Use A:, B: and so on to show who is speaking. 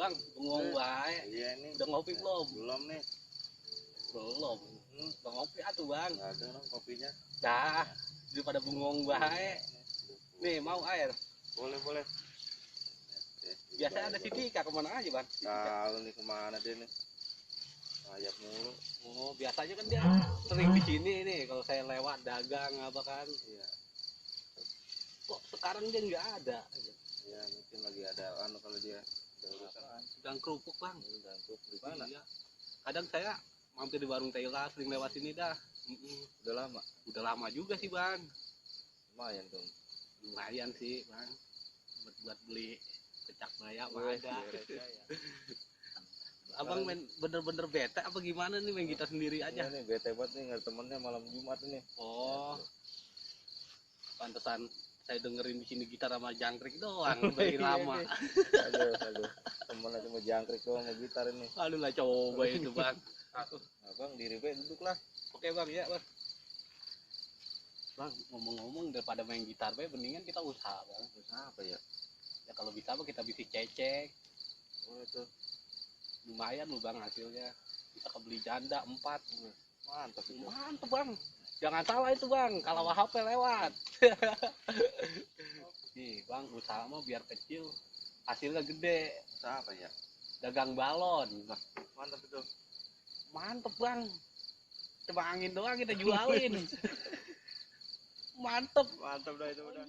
A: Bang, bengong baik.
B: Iya nih.
A: Udah ngopi belum?
B: Belum nih.
A: Belum. Udah ngopi atuh bang.
B: Nggak ada dong kopinya.
A: Dah, daripada bengong baik. Nih mau air?
B: Boleh boleh.
A: Biasanya ada si Dika kemana aja bang?
B: Tahu nih kemana dia nih? Ayat mulu.
A: Oh biasanya kan dia sering di sini nih kalau saya lewat dagang apa kan.
B: Iya.
A: Kok sekarang dia nggak ada?
B: Ya mungkin lagi ada kalau dia udah urusan.
A: Sedang kerupuk bang.
B: Sedang kerupuk di mana?
A: Iya. Kadang saya mampir di warung Taylor sering lewat sini dah.
B: Udah lama.
A: Udah lama juga sih bang.
B: Lumayan tuh.
A: Lumayan sih bang. Buat beli kecak maya mah ada. Abang main bener-bener bete apa gimana nih main gitar sendiri aja?
B: Iya nih bete banget nih nggak temennya malam Jumat ini.
A: Oh, pantesan saya dengerin di sini gitar sama jangkrik doang dari lama.
B: Aduh, temennya cuma jangkrik doang sama gitar ini.
A: Aduh lah coba itu bang.
B: Abang diri be duduk lah.
A: Oke bang ya bang. Bang ngomong-ngomong daripada main gitar be, mendingan kita usaha bang.
B: Usaha apa ya?
A: Ya kalau bisa mah kita bisnis cecek.
B: Boleh tuh.
A: Lumayan loh bang hasilnya. Bisa kebeli janda 4.
B: Mantap itu.
A: Mantep bang. Jangan salah itu bang, kalau HP lewat. Nih bang, usaha mah biar kecil, hasilnya gede.
B: Usaha apa ya?
A: Dagang balon.
B: Mantap itu.
A: Mantep bang. Cuma angin doang kita jualin. Mantep.
B: Mantap dah itu udah.